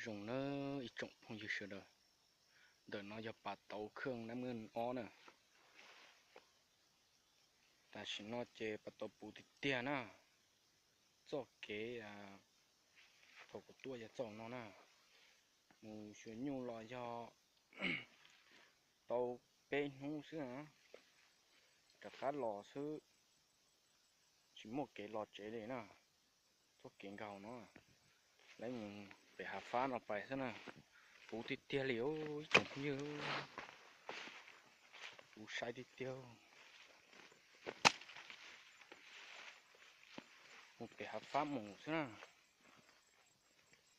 Zoo na ib tsoom phooj ywg sawv daws, ntawm no yog pas tauv khaj nab naj ob na. Tam sim no ces pas tauv puv tiag tiag na. Txoj kev thaum kuv tuaj yog txoj no na, mus xyuas nyuj los yog tau peb hnub xwb na, rov qab los xwb, tsis muaj kev los tsev li na. Txoj kev nkaus no, lawv mus pem hav fab no pais xwb na, puv tiag tiag li ib tsoom phooj ywg, puv sai tiag tiag. Mus pem hav fab mus xwb na,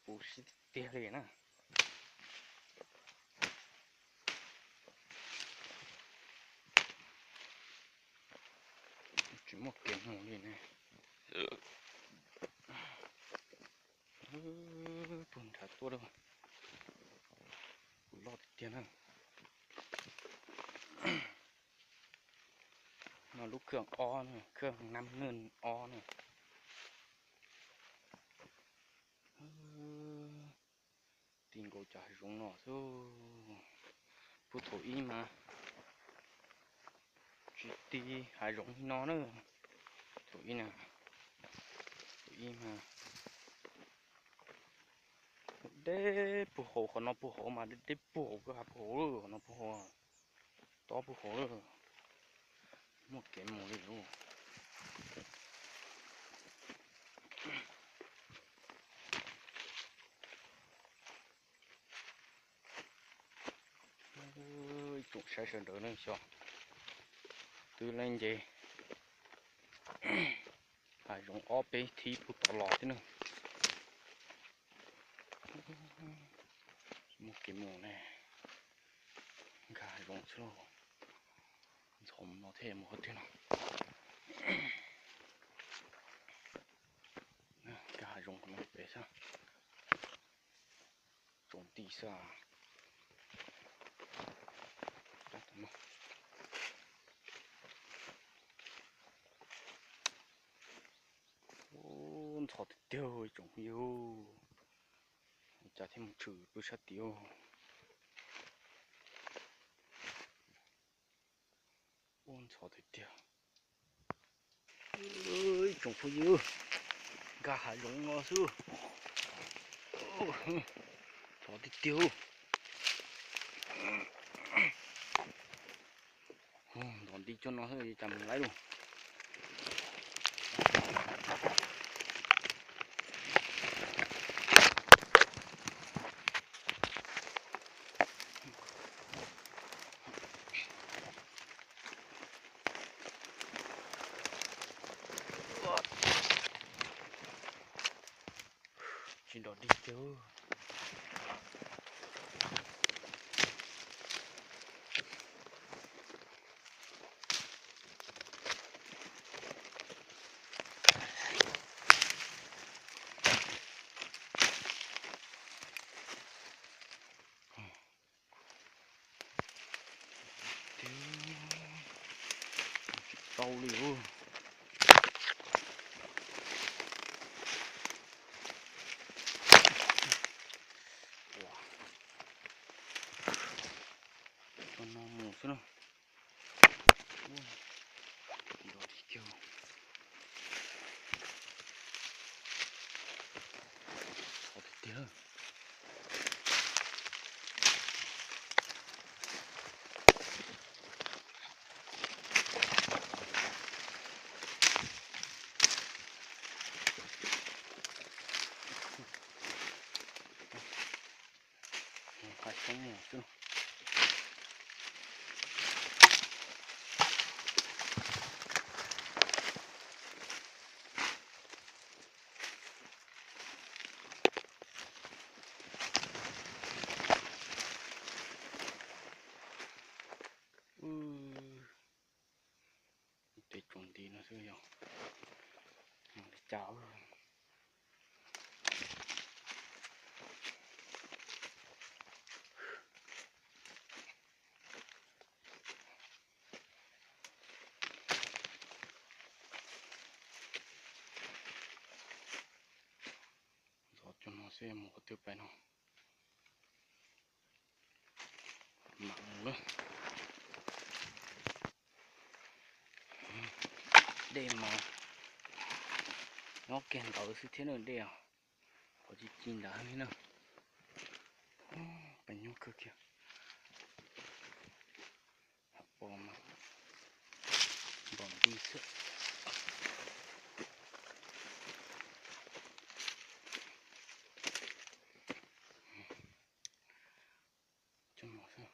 puv sai tiag tiag li na. Tsis muaj kev mus li ne. Puag nrad tuaj lawm, puv loj tiag tiag na. No lub khaj ob na, khaj nab naj ob na. Ti nkaus cov hav zoov no xwb. Puag thaum ub mas tsis ti hav zoov li no na. Thaum ub na, thaum ub mas deb puag hauv, qhov no puag hauv mas deb deb puag hauv, koj hav puag hauv lawm, qhov no puag hauv, tob puag hauv lawm. Muaj kev mus li lauj. Ib tsoom saib sawv daws ne, xyov twb leej nce hav zoov ob peb thib puag tod los thiab na. Muaj kev mus ne, nkag hav zoov xwb lauj. Ntxhov no thiaj mus qhov twg no. Nkag hav zoov no pem xwb. Tsoom ti xwb. Ntxhov tiag tiag tsoom phooj ywg, cas thiaj mus tshwm pw sab tid. Ua ntxhov tiag tiag. Ib tsoom phooj ywg, nkag hav zoov no xwb. Ntxhov tiag tiag. Ntxhov nti cuag no xwb cas mus laib lauj. Tsis nrov dig kiag. Tsis tau li. Ua, no mus xwb na. Nrov tiag tiag. Hais tseeb xwb. Tej tsoom nti no xwb yog li cas. Ntxhov cuag no xwb mus qhov twg pais no. Mam mus na. Dej mas nyob kiag ntawd xwb thiab na, dej os. Qhov ci ci ntawd li na. Pes nyob kawg kiag. Pom mas npom nti xwb. Coj mus xwb,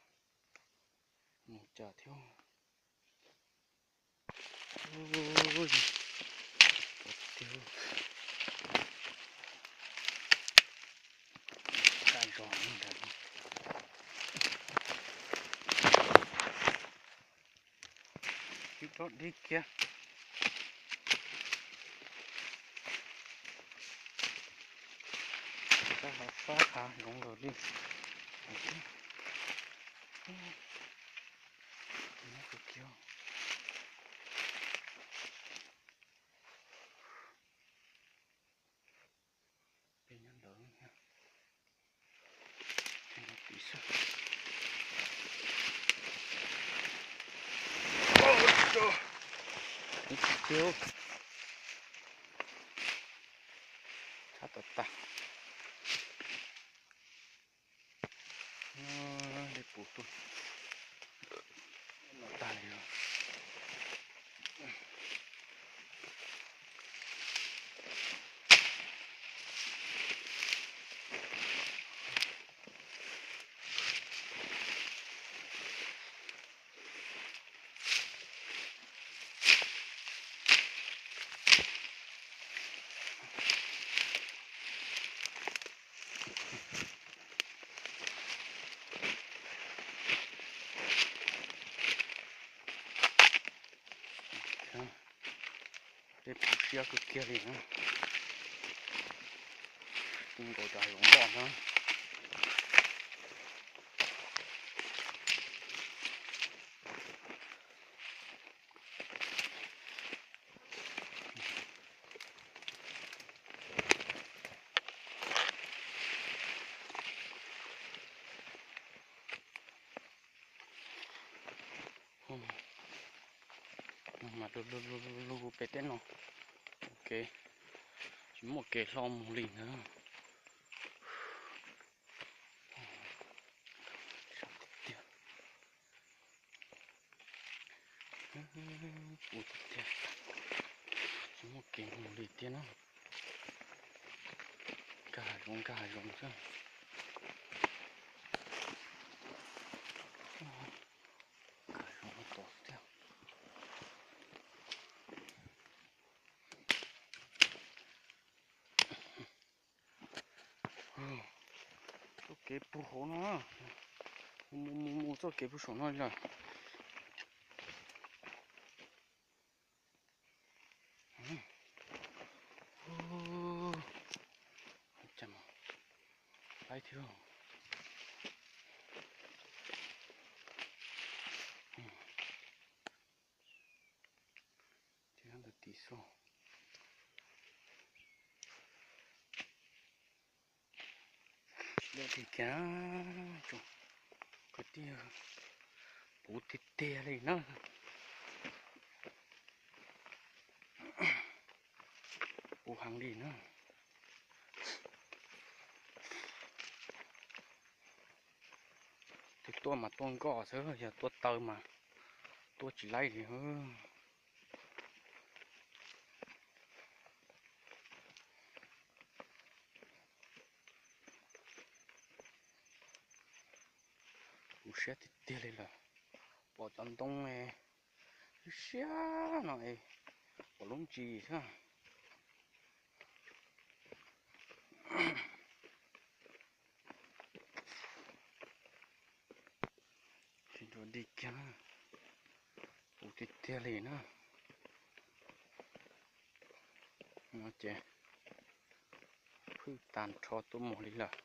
mus cas thiab. Taj zog ntawd. Ib tsob dib kiag. Tab ho fab hav zoov lawm li. Nyob kawg kiag. Peb nyob ntawd thiab. Peb nyob tim xwb. Ib txhij tiag, tshab tag tag. Dej puv tuaj no tag li os. Dej puv siab kawg kiag li na. Tsis nkaus cov hav zoov loj na. Mas lug lug lug lug pem teb no. Ok, tsis muaj kev hlo mus li na. Puv tiag tiag, tsis muaj kev mus li tiag na. Nkag hav zoov nkag hav zoov xwb. Nkag hav zoov no tod xwb tiag. Txoj kev puag hauv no, mus mus mus txoj kev puag saum no lawm. Laib thiab. Ces ntawm tim xwb. Tsis deb tiag kiag, kwv tij, puv tiag tiag li na. Puv heev li na. Tus tuaj mas tuaj nkoj xwb, yog tuaj taw mas tuaj tsis laib li. Puv siab tiag tiag li lawm. Pom cov ntoo siab no es pom lub ntsis xwb. Tsis nrov dig kiag, puv tiag tiag li na. No ces phwj tag nrho tuaj mus li lawm.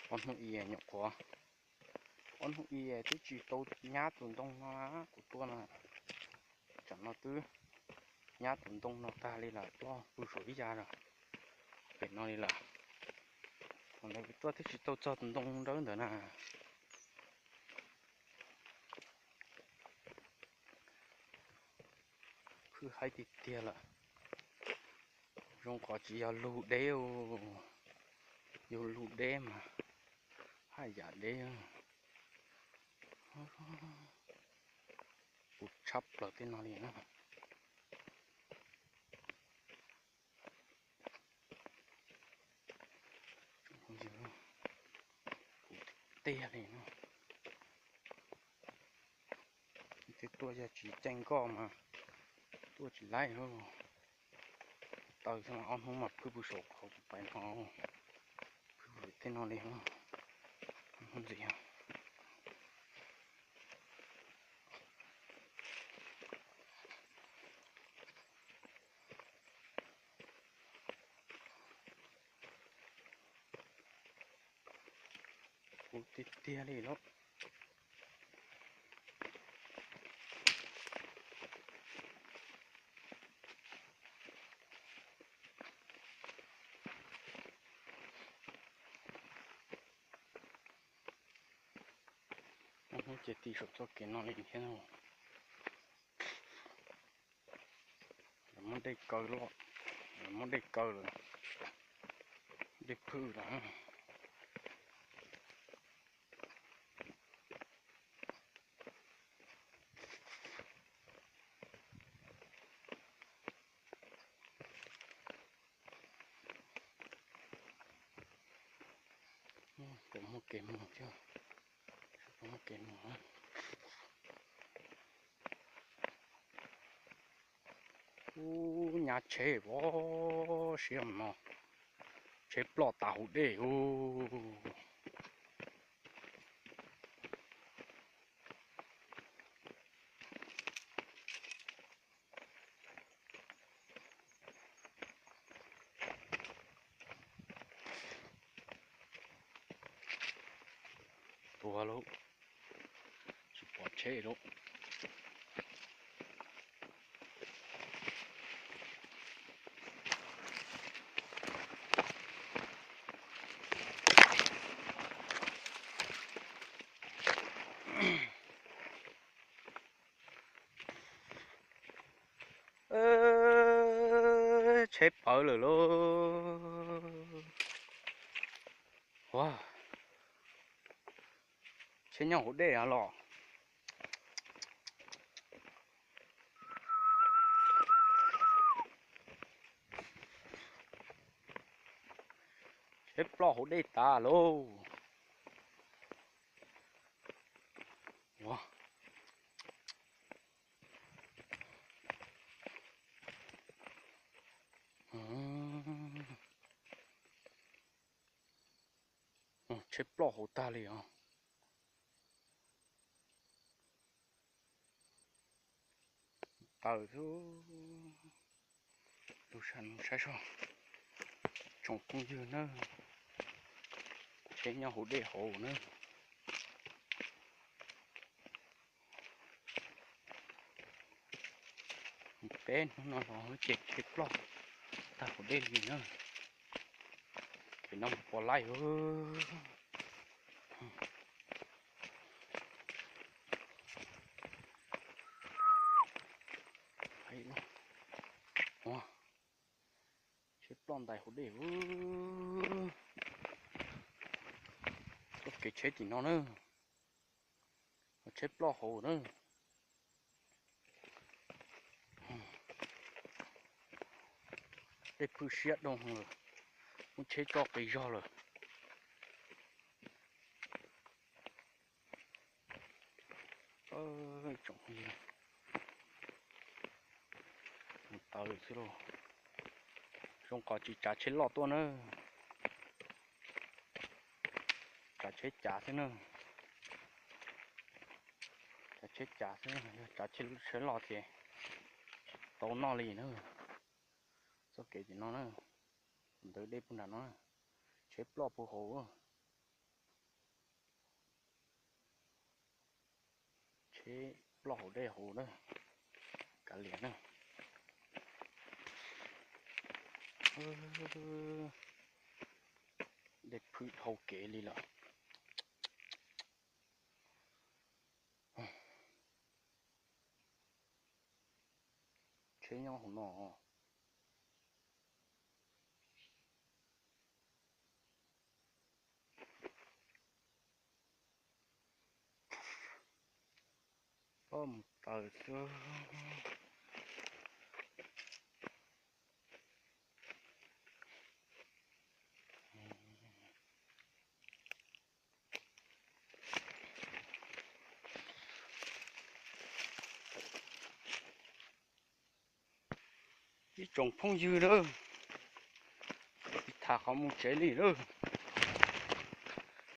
Ob hnub i nyuam qhuav, ob hnub i twb tsis tau nyab tus ntoo no kuv tuaj no. Tsam no twb nyab tus ntoo no tag li lawm, tuaj pw saum ib ya lawm. Pem no li lawm. Lawv tuaj twb tsis tau txog tus ntoo dawb ntawd na. Phwj haib tiag tiag lawm. Zoo qhov tsis yog lug deb, yog lug deb mas haj yam deb. Puv tshab plaws tej no li na. Puv tiag li na. Twb tuaj yog tsis caij nkoj mas tuaj tsis laib. Taw xwb mas ob hnub mas phwj pw saum qhov kuv pais no, phwj pw tej no li. Hnub ntxiv Puv tiag tiag li lauj. Hnub ces ti saum txoj kev no li thiab. Lawv muab dej kaw loj, lawv muab dej kaw lawm, dej phwj lawm. Puas muaj kev mus thiab? Puas muaj kev mus? Ub, nyab tsheb vov siab no, tsheb ploj tas hauv dej ub. Tuag lauj, tsis pom tsheb lauj. Tsheb pawv lawm lauj. Ua, tsheb nyob hauv dej los? Tsheb ploj hauv dej tas lauj. Ua, tsheb ploj hauv tag li os. Taws xwb. Lub sab no saib seb, tsoom phooj ywg nawb, tsheb nyob hauv dej hauv nawb. Peb hnub no los ces tsheb ploj tag hauv dej li na. Kev no puas laij. Tsheb ploj ntais hauv dej. Txoj kev tsheb tim no na, tsheb ploj hauv na. Dej phwj siab doo lawm, muab tsheb tso qis zog lawm. Tsoom phooj ywg, mus taw lawm xwb lauj. Zoo qhov tsis tsav tsheb loj tuaj na, tsav tsheb cav xwb na. Tsav tsheb cav xwb, yog tsav tsheb loj ces tsis tau noj li na. Txoj kev tim no na, ntawd dej puag nram no, tsheb ploj puag hauv. Tsheb ploj hauv dej hauv na, kav liam na. Dej phwj dhau kev li lawm. Tsheb nyob hauv no. Pob mus taws xwb. Ib tsoom phooj ywg na, tham qhov mus tsev li na.